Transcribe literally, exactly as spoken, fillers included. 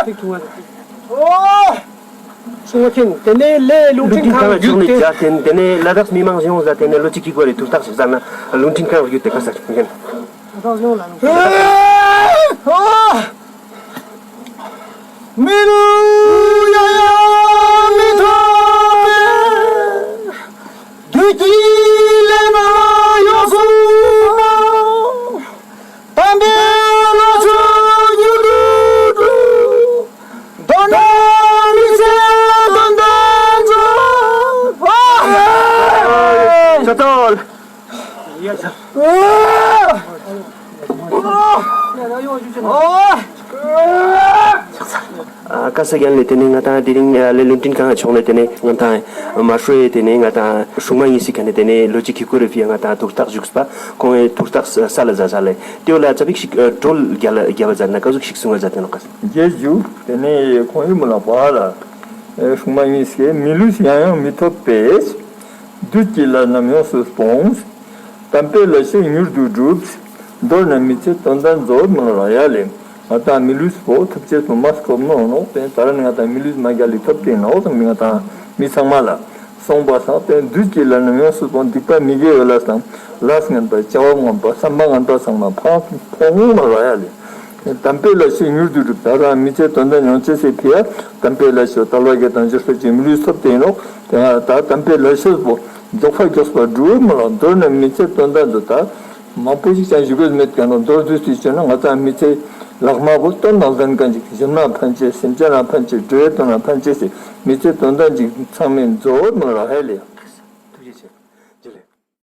ཨོ། སྲུང་བ་མཁྱེན། དེ་ནས་ལས་རླུང་འཕྲིན་ཁང་བརྒྱུད་དེ། ལུང་འཕྲིན་ཁང་བརྒྱུད་དེ། དེ་ནས་ལ་དྭགས་མི་མང་ཡོངས་ལ་དེ་ནས་ལོ་གཅིག་གི་སྐོར་རེ་ཐུགས་ཐག་ཞིག་བསལ་ན་རླུང་འཕྲིན་ཁང་བརྒྱུད་དེ་ཁ་གསལ་མཁྱེན། ལ་དྭགས་ཡོངས་ལ་རླུང་འཕྲིན་ཁང་། མི་ལུས་ཡང་ཡང་མི་ཐོབ་པའི། བདུད་ཀྱི་ལས་རྣམས་ཡོངས་སུ་སྤངས། དམ་པའི་ལྷ་ཆོས་མྱུར་དུ་སྒྲུབ། མདོར་ན་མི་ཚེ་དོན་དམ་རྫོགས། ཆོས་རྩ་བ། ཨ་ཀ་ས་གྱན་ལེ། དེ་ནས་ང་ཏང་དེ་རིང་ལེ་རླུང་འཕྲིན་ཁང་ཕྱོགས་ནས་དེ་ནས་ང་ཏང་མ་ཧྲོ་ཡེ་དེ་ནས་ང་ཏང་སྲུང་མ་གཉིས་སི་ཁ་ནས་དེ་ནས་ལོ་གཅིག་གི་སྐོར་རེ་ཕི་ཡ་ང་ཏང་ཐུགས་ཐག་ཞུགས་པ་ཁོང་ངི་ཐུགས་ཐག་ས་ལ་ཟ་ས་ལེ། དེ་བོ་ལ་ཙ་པིག་ཞིག་བགྲོ་གླེང་རྒྱབ་ལ་ཟ་ནོག་ཀ་ཟུག་ཞིག་གསུང་ང་ཟ་ནོག་ཀ། རྗེས་འཇུག་དེ་ནས་ཁོང་ཡུལ་མི་ལ་པ་ལ་སྲུང་མ་གཉིས་སི་མི་ལུས་ཡང་ཡང་མི་ཐོབ་པས། བདུད་ཀྱི་ལས་རྣམས་ཡོངས་སུ་སྤོངས། དམ་པའི་ལས་བྱས་མྱུར་དུ་འགྲུབ། མདོར་ན་མི་ཚེ་དོན་དམ་རྫོགས། མ་ལ་ཡ་ལེ། ང་ཏང་མི་ལུས་པོ་ཐོབ་ཅེས་པོ་མ་སྐོར་ནོ་ནོ་དེ་ད་ར་ནི་ང་ཏང་མི་ལུས་མ་རྒྱལ་ལི་ཐོབ་དེ་ནོ་དང་མི་ང་ཏང་མི་ཚང་མ་ལ་སོང་པ་སང་དེ་བདུད་ཀྱི་ལས་རྣམས་ཡོངས་སུ་སྤོངས། སྡིག་པ་མི་དགེ་བའི་ལས་དང་ལས་ངན་པ་བྱ་བ་ངན་པ་བསམ་པ་ངན་པ་ཚང་མ་ཕང་ཕོང་། མ་ལ་ཡ་ལེ། དམ་པའི་ལས་བྱས་མྱུར་དུ་འགྲུབ། ད་རང་མི་ཚེ་དོན་དམ་ཡོང་ཅེས་སི་ཕི་ཡ་དམ་པའི་ལས་བྱས་དལ་བ་བརྒྱད་དང་འབྱོར་པ་ཅན་མི་ལུས་ཐོབ་དེ་ནོ། དེ་ང་ད་དམ་པའི་ལས་བྱས་པོ་རྫོགས་པ་མགྱོགས་པ་འགྲུབ། མ་ལ་མདོར་ན་མི་ཚེ་དོན་དམ་དུ་ད་མང་པོ་ཞིག་ཀྱང་ཞུ་དགོས་མེད་ཀྱང་ནོ། མདོར་བསྡུས་ཏེ་བརྗོད་ན་ང་ཏང་མི་ཚེ་ལྷག་མ་བོ་དོན་དམ་ལྡན་མཁན་ཅིག་གཞན་ལ་ཕན་ཅེས་སེམས་ཅན་ལ་ཕན་ཅེས་འགྲོ་བའི་དོན་ལ་ཕན་ཅེས་སི་མི་ཚེ་དོན་དམ་ཅིག་ཚང་མའི་མཛོད། མ་ལ་ཧ་ལེ།